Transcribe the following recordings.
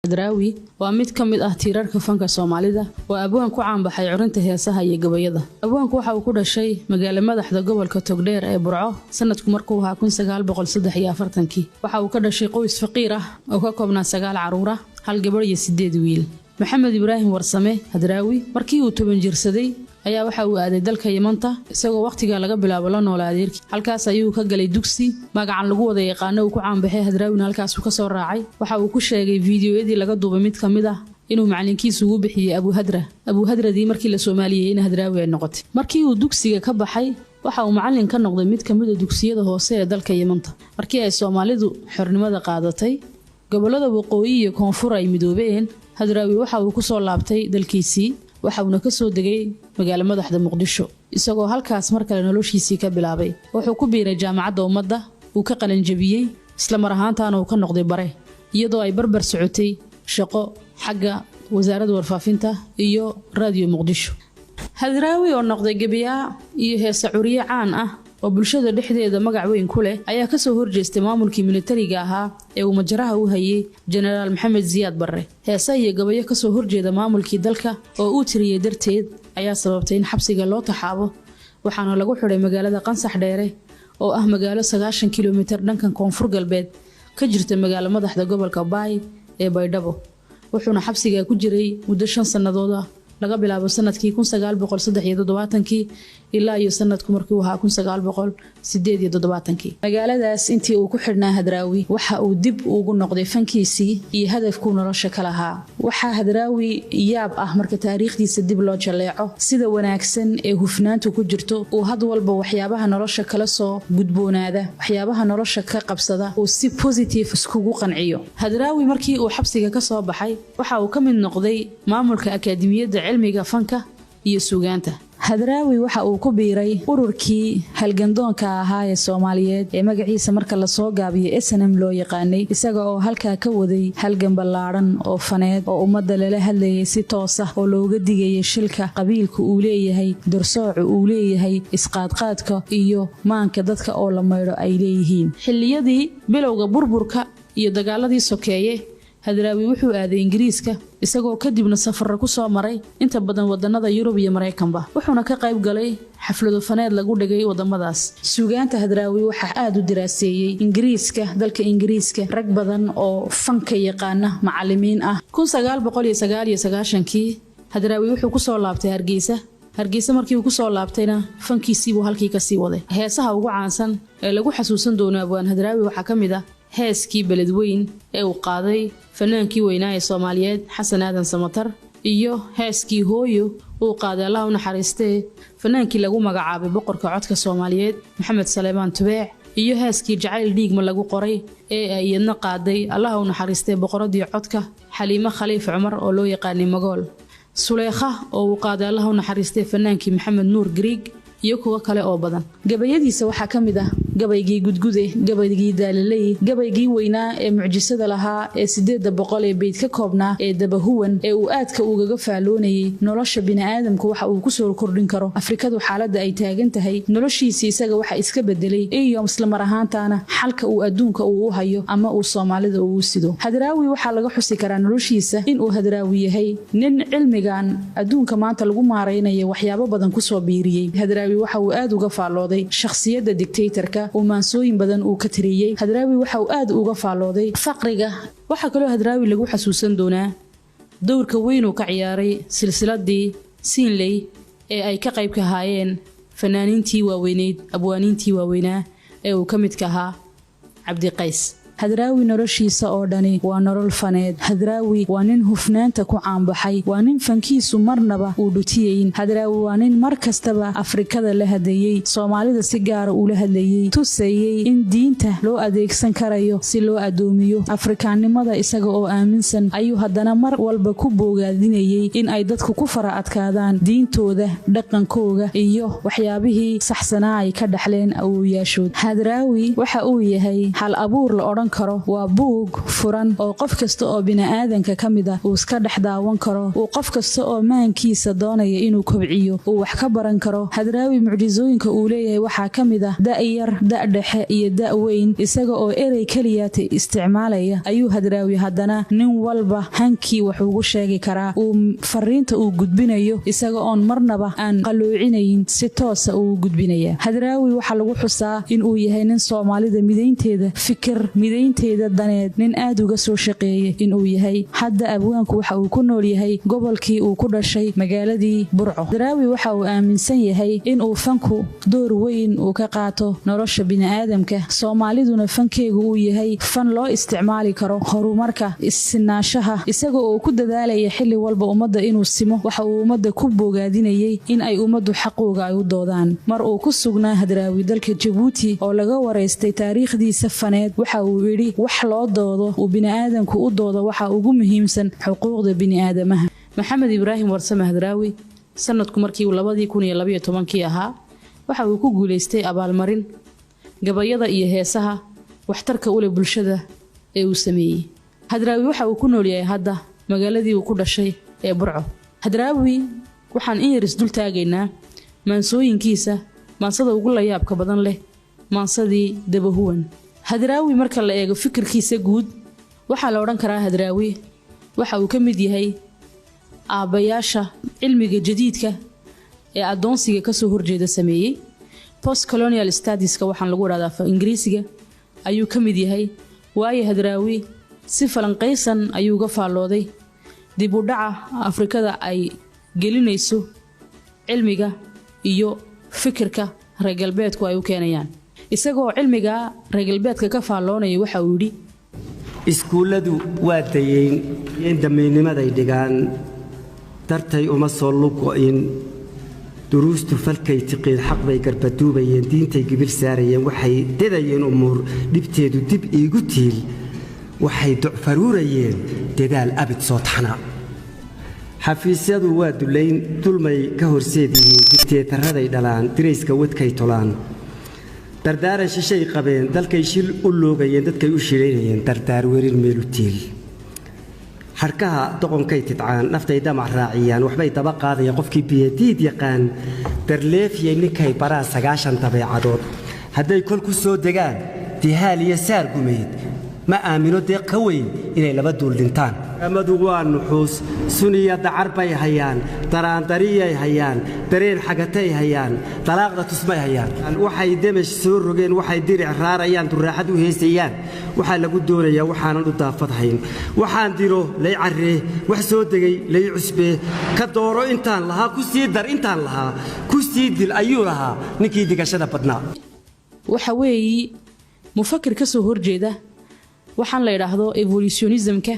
Hadraawi waa mid ka mid ah tiirarka fanka Soomaalida. Waa abwaan ku caanbaxay curinta heesaha iyo gabayada. Abwaanku waxa uu ku dhashay magaalo madaxda gobolka Togdheer ee Burco sanadku markuu ahaa 1943-kii. Waxa uu ka dhashay qoys faqiir ah oo ka koobnaa 9 caruur ah, 1 gabadh iyo 8 wiil. Maxamed Ibraahim Warsame Hadraawi markii uu 10 jirsaday ayaa waxa uu aaday dalka Yamanta, isagoo wakhtiga laga bilaabo la noola adeerkii. Halkaas ayuu ka galay dugsi magacan lagu wada yaqaano uu ku caanbaxay Hadraawina halkaasuu kasoo raacay. Waxa uu ku sheegay fiidiyoyadii laga duubay mid ka mid ah inuu macalinkiisu ugu bixiyey Abuhadra, Abuhadradii markii la soomaaliyey in Hadraawi ay noqotay. Markii uu dugsiga ka baxay waxa uu macalin ka noqday mid ka mid a dugsiyada hoose ee dalka Yamanta. Markii ay Soomaalidu xornimada qaadatay, gobolada waqooyi iyo koonfur ay midoobeen, Hadraawi waxa uu kusoo laabtay dalkiisii, waxa uuna kasoo degay magaalo madaxda Muqdisho, isagoo halkaas mar kale noloshiisii ka bilaabay. Wuxuu ku biiray Jaamacadda Ummadda, uu ka qalanjabiyey, isla mar ahaantaana uu ka noqday bare, iyadoo ay barbar socotay shaqo xagga wasaaradda warfaafinta iyo Raadiyo Muqdisho. Hadraawi oo noqday gebiyaa iyo heese curiye caan ah oo bulshada dhexdeeda magac weyn ku leh ayaa kasoo horjeestay maamulkii militariga ahaa ee uu majaraha u hayay Jenaraal Maxamed Siyaad Barre. Heese iyo gabayo kasoo horjeeda maamulkii dalka oo uu tiriyey darteed ayaa sababtay in xabsiga loo taxaabo, waxaana lagu xidhay magaalada Qansax Dheere oo ah magaalo 90 kilomitir dhankan koonfur galbeed ka jirta magaalo madaxda gobolka Baay ee Baydhabo. Wuxuuna xabsigaa ku jiray muddo 5 sannadood ah, laga bilaabo sanadkii 1973-kii ilaa iyo sanadku markii ahaa 1978-kii. Magaaladaas intii uu ku xidhnaa Hadraawi waxa uu dib ugu noqday fankiisii iyo hadafkuu nolosha ka lahaa. Waxaa Hadraawi yaab ah marka taariikhdiisa dib loo jaleeco sida wanaagsan ee hufnaantu ku jirto uu had walba waxyaabaha nolosha kala soo gudboonaada, waxyaabaha nolosha ka qabsada uu si positive iskugu qanciyo. Hadraawi markii uu xabsiga ka soo baxay waxa uu ka mid noqday maamulka Akaademiyadda Cilmiga Fanka iyo Suugaanta. Hadraawi waxa uu ku biiray ururkii halgandoonka ahaa ee Soomaaliyeed ee magaciisa marka lasoo gaabiyo SNM loo yaqaanay, isaga oo halkaa ka waday halgan ballaadhan oo faneed oo ummadda lala hadlayay si toos ah oo looga digayay shilka qabiilka uu leeyahay, dursooca uu leeyahay, isqaadqaadka iyo maanka dadka oo la maydho ay leeyihiin. Xilliyadii bilowga burburka iyo dagaaladii sokeeye Hadraawi wuxuu aaday Ingiriiska, isagoo kadibna safarro ku soo maray inta badan wadanada Yurub iyo Maraykanba, wuxuuna ka qayb galay xaflado faneed lagu dhigay wadamadaas. Suugaanta Hadraawi waxaa aada u diraaseeyey Ingiriiska, dalka Ingiriiska, rag badan oo fanka yaqaana, macalimiin ah. 1999-kii Hadraawi wuxuu kusoo laabtay Hargeysa. Hargeysa markii uu kusoo laabtayna fankiisiibuu halkii kasii waday. Heesaha ugu caansan ee lagu xasuusan doono abwaan Hadraawi waxaa ka mid ah heeskii Beledweyn ee uu qaaday fanaankii weynaa ee Soomaaliyeed Xasan Aadan Samatar, iyo heeskii Hooyo uu qaaday, Allah u naxariistee, fanaankii lagu magacaabay boqorka codka Soomaaliyeed Maxamed Saleebaan Tubeec, iyo heeskii Jacayl Dhiigma lagu qoray ee ay iyadna qaaday, Allah u naxariistee, boqoradii codka Xaliimo Khaliif Cumar oo loo yaqaanay Magool. Suleekha oo uu qaaday, Allah u naxariistee, fanaankii Maxamed Nuur Griig, iyo kuwo kale oo badan. Gabayadiisa waxaa ka mid ah gabaygii Gudgude, gabaygii Daalaley, gabaygii weynaa ee mucjisada lahaa ee 800 ee beyd ka koobnaa ee Dabahuwan ee uu aadka ugaga faaloonayay nolosha bini'aadamku waxa uu kusoo kordhin karo, Afrikadu xaaladda ay taagan tahay, noloshiisii isaga waxa iska bedelay, iyo islamar ahaantaana xalka uu adduunka uu u hayo ama uu Soomaalida uu sido. Hadraawi waxaa laga xusi karaa noloshiisa inuu Hadraawi yahay nin cilmigan adduunka maanta lagu maaraynayo waxyaabo badan kusoo biiriyey. Hadraawi waxa uu aad uga faallooday shakhsiyadda dictatorka uu maansooyin badan uu ka tiriyey. Hadraawi waxa uu aad uga faallooday faqriga. Waxaa kaloo Hadraawi lagu xasuusan doonaa dowrka weyn uu ka ciyaaray silsiladii Siinley ee ay ka qayb ka ahaayeen fanaaniintii waaweyneyd, abwaaniintii waaweynaa ee uu ka midka ahaa Cabdiqays. Hadraawi noloshiisa oo dhani waa nolol faneed. Hadraawi waa nin hufnaanta ku caanbaxay, waa nin fankiisu marnaba uu dhutiyayn. Hadraawi waa nin mar kastaba Afrikada la hadlayey, Soomaalida si gaara uula hadlayey, tusayey in diinta loo adeegsan karayo si loo addoomiyo. Afrikaannimada isaga oo aaminsan ayuu haddana mar walba ku boogaadinayey in ay dadku ku fara adkaadaan diintooda, dhaqankooga iyo waxyaabihii saxsanaa ay ka dhaxleen awowyaashood. Hadraawi waxa uu yahay hal abuur la odhan odhan karo waa buug furan oo qof kasta oo bini'aadanka ka mid ah uu iska dhex daawan karo, uu qof kasta oo maankiisa doonaya inuu kobciyo uu wax ka baran karo. Hadraawi mucjisooyinka uu leeyahay waxaa ka mid ah da' yar, da' dhexe iyo da' weyn. Isaga oo erey keliyaata isticmaalaya ayuu Hadraawi haddana nin walba hankii wax ugu sheegi karaa, uu fariinta uu gudbinayo isaga oon marnaba aan qalloocinayn si toosa uu gudbinaya. Hadraawi waxaa lagu xusaa inuu yahay nin Soomaalida midaynteeda fikir, midaynteeda daneed nin aad uga soo shaqeeyay inuu yahay. Hadda abwaanku waxa uu ku nool yahay gobolkii uu ku dhashay, magaaladii Burco. Hadraawi waxa uu aaminsan yahay inuu fanku door weyn uu ka qaato nolosha bini'aadamka, Soomaaliduna fankeegu uu yahay fan loo isticmaali karo horumarka, issinaashaha. Isaga oo ku dadaalaya xilli walba ummadda inuu simo, waxa uu ummadda ku bogaadinayay in ay ummaddu xaqooga ay u doodaan. Mar uu ku sugnaa Hadraawi dalka Jabuuti oo laga waraystay taariikhdiisa faneed, waxa uu yidhi: "Wax loo doodo uu bini'aadamku u doodo waxa ugu muhiimsan xuquuqda bini'aadamaha." Maxamed Ibraahim Warsame Hadraawi sanadku markii uu 2012-kii ahaa waxa uu ku guulaystay abaalmarin gabayada iyo heesaha waxtarka u leh bulshada ee uu sameeyey. Hadraawi waxa uu ku nool yahay hadda magaaladii uu ku dhashay ee Burco. Hadraawi waxaan in yar isdul taagaynaa maansooyinkiisa, maansada ugu layaabka badan leh, maansadii Dabahuwan. Hadraawi marka la eego fikirkiisa guud, waxaa la odhan karaa Hadraawi waxa uu ka mid yahay aabbayaasha cilmiga jadiidka ee addoonsiga kasoo horjeeda sameeyey. Post colonial studieska waxaan lagu idhahdaa af Ingiriisiga ayuu ka mid yahay, waayo Hadraawi si falanqaysan ayuu uga faallooday dib u dhaca Afrikada ay gelinayso cilmiga iyo fikirka reer galbeedku ay u keenayaan. Isagoo cilmiga reer galbeedka ka faalloonaya waxa uu yidhi: Iskuulladu waa dayeyn in damiinnimaday dhigaan, dartay uma soo lugo'in. Duruustu falkay tiqiin, xaq bay garbaduubayeen, diintay gibil saarayeen, waxay dedayeen umuur dhibteedu dib iigu tiil, waxay docfaruurayeen dadaal abid soo taxnaa. Xafiisyadu waa dullayn, dulmay ka horseed yihiin, digteetaraday dhalaan, dirayska wadkay tolaan, dardaaran shishay qabeen, dalkay shil u loogayeen, dadkay u shilaynayeen, dardaar werin meelu tiil. Xadhkaha doqonkay tidcaan, naftay damac raaciyaan, waxbay daba qaadayaan qofkii biyadiid yaqaan, darleefiyay ninkay baraan 90 dabeecadood. Hadday kol ku soo degaan dihaal iyo saar gumayd, ma aamino deeq ka weyn inay laba duul dhintaan. Amadu waa nuxuus, suniya dacar bay hayaan, daraandariyay hayaan, dareen xagatay hayaan, dalaaqda tusmay hayaan. Waxay demesh soo rogeen, waxay diric raarayaan, duraaxad u heesayaan, waxaa lagu doonayaa waxaanan u daafadhayn. Waxaan diro lay carree, wax soo degay lay cusbee, ka dooro intaan lahaa, ku sii dar intaan lahaa, ku sii dil ayuu lahaa ninkii digashada badnaa. Waxa weeyi mufakir ka soo horjeeda waxaan la idhaahdo evolutionismka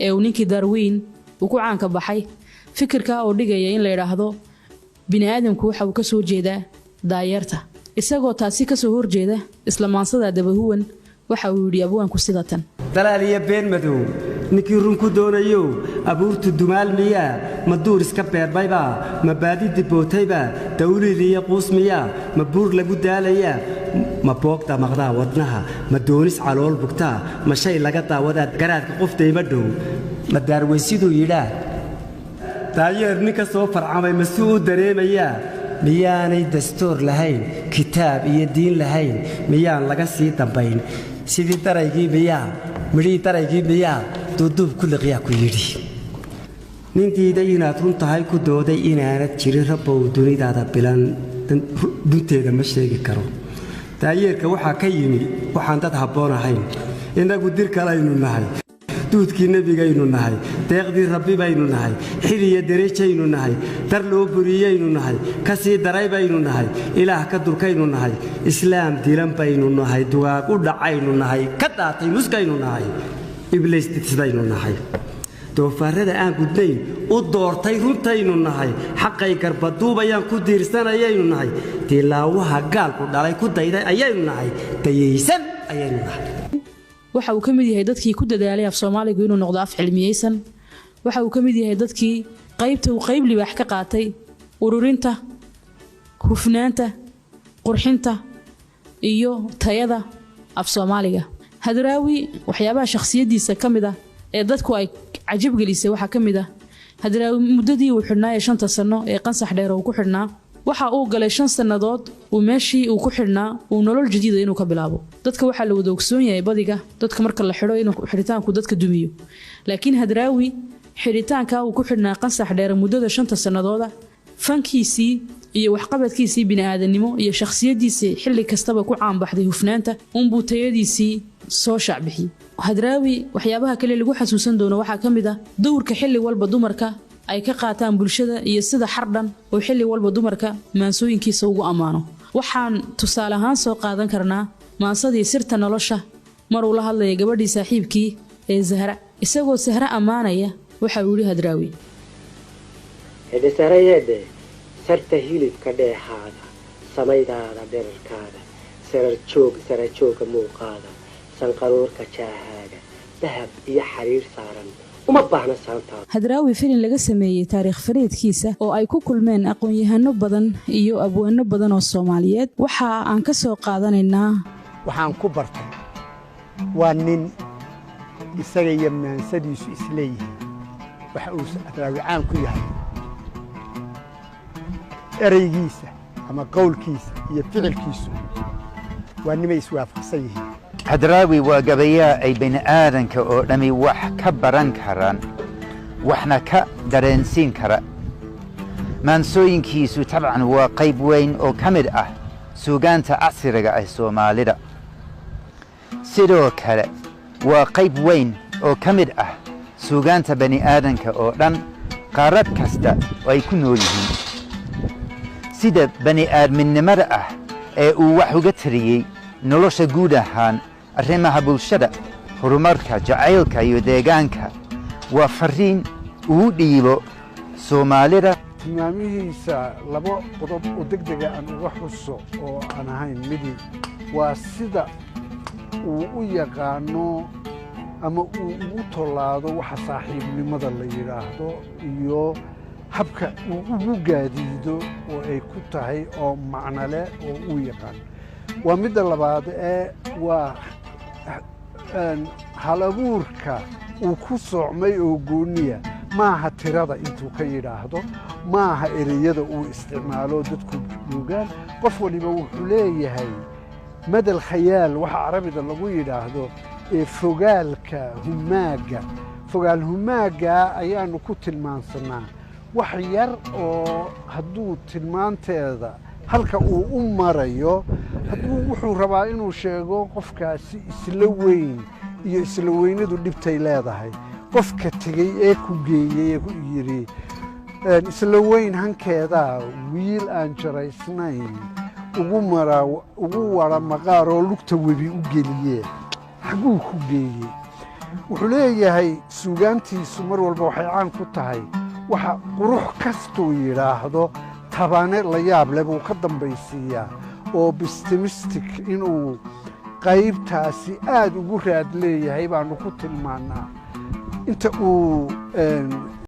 ee uu ninkii Darwin uu ku caanka baxay, fikirka oo dhigaya in la idhaahdo bini aadamku waxa uu ka soo jeedaa daayeerta. Isagoo taasi ka soo horjeeda, isla maansada Dabahuwan waxa uu yidhi abwaanku sida tan: Dalaal iyo been madow ninkii run ku doonayo, abuurtu dumaal miyaa? Ma duur iska beermaybaa? Ma baadi dibootaybaa? Dawliil iyo quus miyaa? Ma buur lagu daalayaa? Ma boog damaqdaa wadnaha? Ma doonis calool bugtaa? Ma shay laga daawadaa garaadka qof dayma dhow? Ma daarweysiduu yidhaa daayeer nin ka soo farcamay? Ma si u dareemayaa? Miyaanay dastuur lahayn, kitaab iyo diin lahayn? Miyaan laga sii dambayn sidii daraygii? Miyaa midhihii daraygii? Miyaa duuduub ku liqyaa ku yidhi nin diiday inaad run tahay, ku dooday inaanad jirin? Rabbow dunidaada bilan dunteeda ma sheegi karo. Daayeerka waxaa ka yimi waxaan dad habboon ahayn. Innagu dir kalaynu nahay, duudkii nebigaynu nahay, deeqdii rabbi baynu nahay, xiliyo derejaynu nahay, dar loo buriyaynu nahay, ka sii daray baynu nahay, ilaah ka durkaynu nahay, islaam dilan baynu nahay, dugaag u dhacaynu nahay, ka daatay muskaynu nahay, ibliis didsidaynu nahay, doofaarrada aan gudnayn u doortay runtaynu nahay, xaqay garbaduubayaan ku diirsanayaynu nahay, dilaawaha gaalku dhalay ku dayday ayaynu nahay, dayaysan ayaynu nahay. Waxa uu ka mid yahay dadkii ku dadaalay af Soomaaligu inuu noqdo af cilmiyeysan. Waxa uu ka mid yahay dadkii qaybta uu qayb libaax ka qaatay ururinta, hufnaanta, qurxinta iyo tayada af Soomaaliga. Hadraawi waxyaabaha shakhsiyaddiisa ka mid ah ee dadku ay cajab gelisay waxaa ka mid ah, Hadraawi muddadii uu xidhnaa ee 5-ta sanno ee Qansax Dheer uu ku xidhnaa, waxa uu galay 5 sannadood uu meeshii uu ku xidhnaa uu nolol jadiida inuu ka bilaabo. Dadka waxaa la wada ogsoon yahay badiga dadka marka la xidho inuu xidhitaanku dadka dumiyo, laakiin Hadraawi xidhitaanka uu ku xidhnaa Qansax Dheere muddada 5-ta sannadooda, fankiisii iyo waxqabadkiisii bini'aadanimo iyo shakhsiyaddiisii xilli kastaba ku caanbaxday hufnaanta unbuu tayadiisii soo shaacbixiyey. Hadraawi waxyaabaha kale lagu xasuusan doono waxaa ka mid ah dowrka xilli walba dumarka ay ka qaataan bulshada iyo sida xardhan oo xilli walba dumarka maansooyinkiisa ugu ammaano. Waxaan tusaale ahaan soo qaadan karnaa maansadii Sirta Nolosha, maruu la hadlaya gabadhii saaxiibkii ee Zahra, isagoo Sahre ammaanaya waxa uu yidhi Hadraawi: Hedhesarayeedhe, sarta hilibka dheexaada, samaydaada dherarkaada, sarar joog sarajoogga muuqaada, sanqaroorka jaahaaga, dahab iyo xariir saaran uma baahna saantaada. Hadraawi filin laga sameeyey taariikh fariidkiisa oo ay ku kulmeen aqoon-yahano badan iyo abwaano badan oo Soomaaliyeed waxa aan ka soo qaadanaynaa: Waxaan ku bartay waa nin isaga iyo maansadiisu isleeyihiin. Waxa uu Hadraawi caan ku yahay ereygiisa ama qowlkiisa iyo ficilkiisu waa nimay iswaafaqsan yihiin. Hadraawi waa gabayaa ay bini'aadanka oo dhammi wax ka baran karaan, waxna ka dareensiin kara. Maansooyinkiisu tabcan waa qayb weyn oo ka mid ah suugaanta casriga ah Soomaalida. Sidoo kale waa qayb weyn oo ka mid ah suugaanta bani'aadanka oo dhan, qaarad kasta oo ay ku nool yihiin. Sida bani'aadminnimada ah ee uu wax uga tariyey nolosha guud ahaan, arrimaha bulshada, horumarka, jacaylka iyo deegaanka, waa farriin uu dhiibo Soomaalida. Tilmaamihiisa laba qodob oo deg dega aan uga xuso oo aan ahayn midi waa sida uu u yaqaano ama uu ugu tollaado waxa saaxiibnimada la yidhaahdo iyo habka uu ugu gaadiido oo ay ku tahay oo macnole oo uu yaqaan. Waa midda labaad ee waa halabuurka uu ku soocmay oo gooniya. Maaha tirada intuu ka yidhaahdo, maaha ereyada uu isticmaalo dadku joogaan. Qof waliba wuxuu leeyahay madal khayaal, waxa Carabida lagu yidhaahdo ee fogaalka humaagga. Fogaal humaagga ayaanu ku tilmaansanaa wax yar oo hadduu tilmaanteeda halka uu u marayo, hadduu wuxuu rabaa inuu sheego qofkaasi isla weyn iyo isla weynadu dhibtay leedahay, qofka tegey ee ku geeyey ee ku yidhi isla weyn hankeedaa wiil aan jaraysnayn ugu maraa ugu wara maqaaroo lugta webi u geliyee, xagguu ku geeyey? Wuxuu leeyahay suugaantiisu mar walba waxay caan ku tahay waxa qurux kastuu yidhaahdo tabane la yaab leh buu ka dambaysiiyaa, oo pessimistic inuu qaybtaasi aad ugu raad leeyahay baanu ku tilmaannaa inta uu